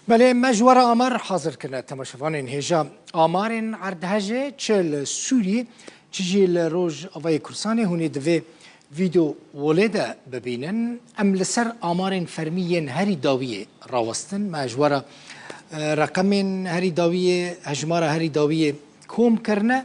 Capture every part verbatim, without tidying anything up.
Belê, me ji we re amar hazir kirine temaşevanên hêja. Amarên erdhejê çi li Sûriyê, çi jî li Rojavayê Kurdistanê, hûn ê di vê vîdeo wolê de bibînin. Em li ser amarên fermî yên herî dawiyê rawestin. Me ji we re, e, reqemên herî dawiyê, hejmara herî dawiyê kom kirine.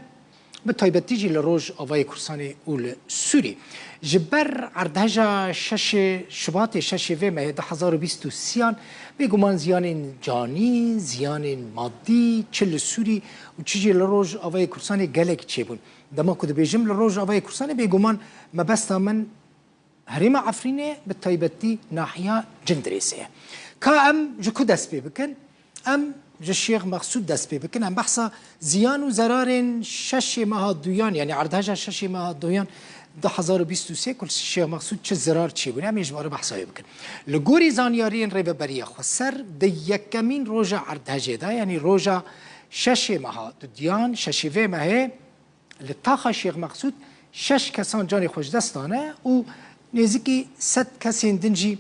Bi taybetî jî li Rojavayê Kurdistanê û li Sûrî. Ji ber erdheja şeşê Şibatê, şeşê vê mehê du hezar û bîst û sêyan, bêguman ziyanên canî, ziyanên madî, çi li Sûrî û çi jî li Rojavayê Kurdistanê gelek çêbûn. Dema ku dibêjim li Rojavayê Kurdistanê, bêguman mebesta min Herêma Efrînê, bi taybetî nahiya Cindirêsê ye. Ka em ji ku dest pê bikin? Em ji Şêx Mexsûd dest pê bikin. Em behsa ziyan û zerarên şeşê meha duyan, yanî erdheja şeşê meha duyan du hezar û bîst û sê ku Şêx Mexsûd çi zirar çêbûne, em ê ji wan re behsa wê bikin. Li gorî zanyariyên Rêveberiya Xweser, di yekemîn roja erdhejê de, yanî roja şeşê meha duyan, şeşê vê mehê, li taxa Şêx Mexsûd şeş kesan canê xwe ji dest dane û nêzîkî sed kesên din jî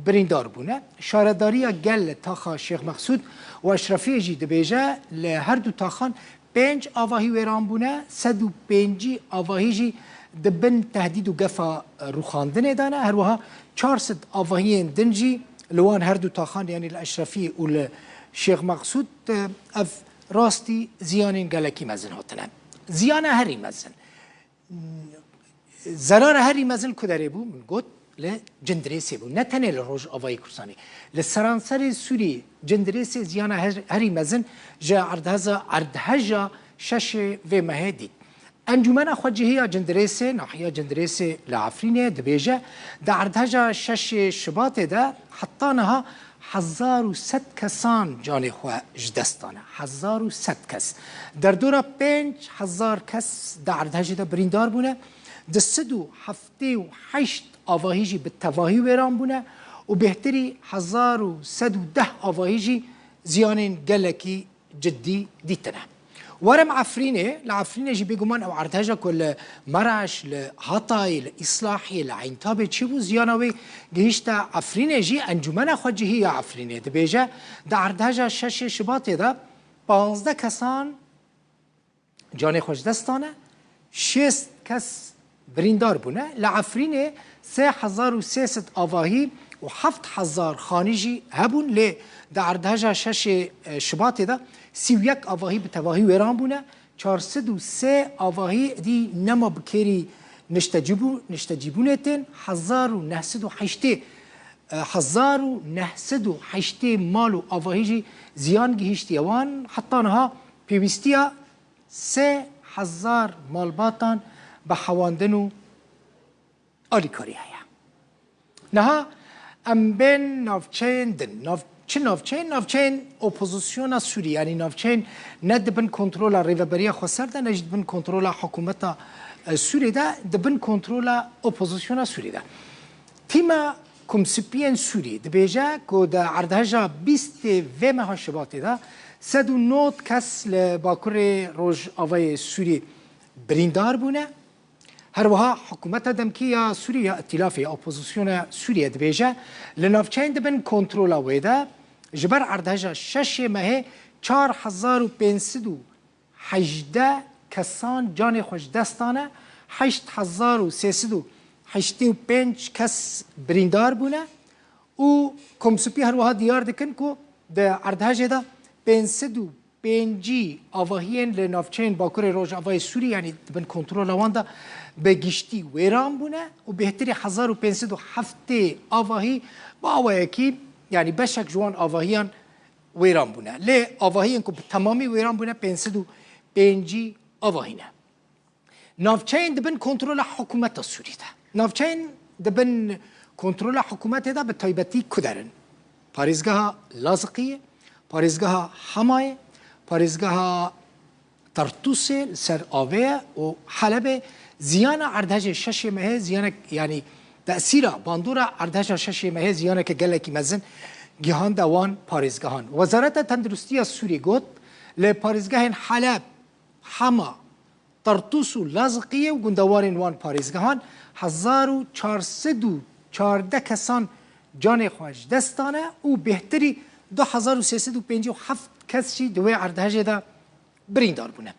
birîndar bûne. Şaredariya gel li taxa Şêx Mexsûd û Eşrefiyê jî dibêje, li her du taxan pênc avahî wêran bûne, sed û pêncî avahî jî di bin tehdîd û gefa rûxandinê de ne. Her wiha çar sed avahiyên din jî li wan her du taxan, yanî li Eşrefiyê û li Şêx Mexsûd, ev rastî ziyanên gelekî mezin hatine. Ziyana herî mezin, zerara herî mezin ku derê bû, min got, li Cindirêsê bû. Ne tenê li Rojavayê Kurdistanê. Li seranserê Sûriyê Cindirêsê ziyana her-, herî mezin ji erdheza, erdheja şeşê vê mehê dît. Encûmena Xwecihî ya Cindirêsê, nahiya Cindirêsê li Efrînê dibêje, di erdheja şeşê Şibatê de heta niha hezar û sed kesan canê xwe ji dest dane. Hezar û sed kes. Derdora pênc hezar kes di erdhejê de birîndar bûne. Du sed û heftê û heşt avahî jî bi tevahî wêran bûne û bêhtirî hezar û sed û deh avahî jî ziyanên gelekî cidî dîtine. Werim Efrînê, li Efrînê jî bêguman ew erdheja ku li Mereş, li Hatayê, li Îslahiyê, li Eyntabê çêbû, ziyana wê gihîşte Efrînê jî. Encûmena Xwecihî ya Efrînê dibêje, di erdheja şeşê Şibatê de panzdeh kesan canê xwe ji dest dane, şêst kes birîndar bûne. Li Efrînê sê hezar û sê sed avahî û heft hezar xanî jî hebûn, lê di erdheja şeşê, e, Şibatê de sî û yek avahî bi tevahî wêran bûne, çar sed û sê avahî dî nema bi kêrî niştecîbû-, niştecîbûnê tên, hezar û neh sed û heştê, e, hezar û neh sed û heştê mal û avahî jî ziyan gihîştiye wan. Heta niha pêwîstiya sê hezar malbatan bi hewandin û alîkarî heye. Niha em bên navçeyên din. Nav-, çi navçeyên? Navçeyên opozisyona Sûrî, yanî navçeyên ne di bin kontrola Rêveberiya Xweser de, ne jî di bin kontrola hikûmeta, e, Sûrî de, di bin kontrola opozisyona Sûrî de. Tîma Kumsipiyên Sûrî dibêje ku di erdheja bîstê vê meha Şibatê de sed û nod kes li bakurê rojavayê Sûrî birîndar bûne. Her wiha hikûmeta demkî ya Sûrî ya îtîlafê ya opozisyona Sûriyê dibêje, li navçeyên di bin kontrola wê de ji ber erdheja şeşê mehê çar hezar û pênc sed û hejdeh kesan canê xwe ji dest dane, heşt hezar û sê sed û heştê û pênc kes birîndar bûne û Komsupî her wiha diyar dikin ku di erdhejê de pênc sed û pêncî avahiyên li navçeyên Bakurê Rojavayê Sûrî, yanî di bin kontrola wan de, bi giştî wêran bûne û bêhtirî hezar û pênc sed û heftê avahî bi awayekî, yanî beşek ji wan avahiyan wêran bûne. Lê avahiyên ku bi temamî wêran bûne pênc sed û pêncî avahî ne. Navçeyên di bin kontrola hikûmeta Sûrî de. Navçeyên di bin kontrola hikûmetê de bi taybetî ku der in? Parêzgeha Laziqiyê, parêzgeha Hemayê, parêzgeha Tertûsê li ser avê ye û Helebê. Ziyana erdhejê şeşê mehê ziyanek, yanî tesîra bandora erdheja şeşê mehê ziyaneke gelekî mezin gihande wan parêzgehan. Wezareta Tenduristiya Sûrî got, li parêzgehên Heleb, Hema, Tertûs û Laziqiyê û gundewarên wan parêzgehan hezar û çar sed û çardeh kesan canê xwe ji dest dane û bêhtirî Du hezar û sê sed û pêncî û heft kes jî di wê erdhejê de birîndar bûne.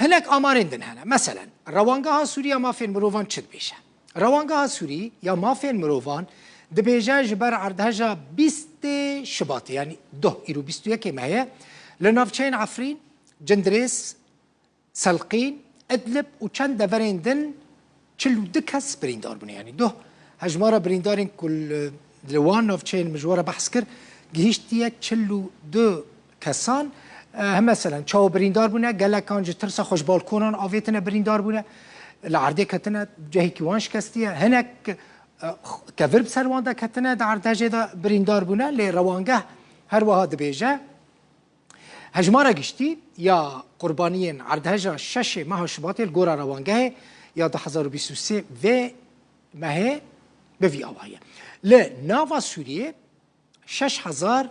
Hinek amarên din hene. Meselen, Rewangeha Sûrî ya Mafên Mirovan çi dibêje? Rewangeha Sûrî ya Mafên Mirovan dibêje ji ber erdheja bîstê Şibatê, yanî doh, îro bîst û yekê mehê, li navçeyên Efrîn, Cindirês, Selqîn, Idlib û çend deverên din çil û du kes birîndar bûne. Yanî doh hejmara birîndarên ku li, li wan navçeyên min ji we re behs kir, gihîştiye çil û du kesan. E, hem meselen çawa birîndar bûne, gelekan ji tirsa xwe ji balkonan avêtine birîndar bûne, li erdê ketine, cihekî wan şikestiye. Hinek, e, kevir bi ser wan de ketine, di erdhejê de birîndar bûne, lê Rewangeh her wiha dibêje, hejmara giştî ya qurbaniyên erdheja şeşê meha Şubatê li gora Rewangehê ya du hezar û bîst û sê vê mehê bi vî awayî ye. Li nava Sûriyê şeş hezar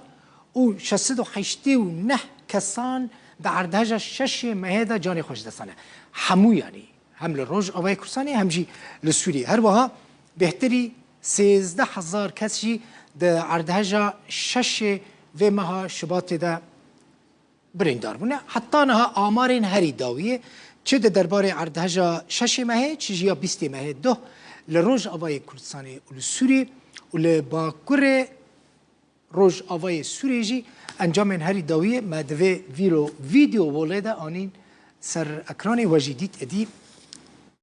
û şeş sed û heştê û neh kesan di erdheja şeşê mehê de canê xwe ji dest dane. Hemû, yanî hem li Rojavayê Kurdistanê hem jî li Sûriyê. Her wiha bêhtirî sêzdeh hezar kes jî di erdheja şeşê vê meha Şubatê de birîndar bûne. Heta niha amarên herî dawiyê, çi di derbarê erdheja şeşê mehê, çi jî ya bîstê mehê doh, li Rojavayê Kurdistanê û li Sûrî û li Bakurê Rojavayê Sûriyê jî encamên herî dawiyê me di vê vîro-, vîdeo wolê de anîn ser ekranê, we jî dît, êdî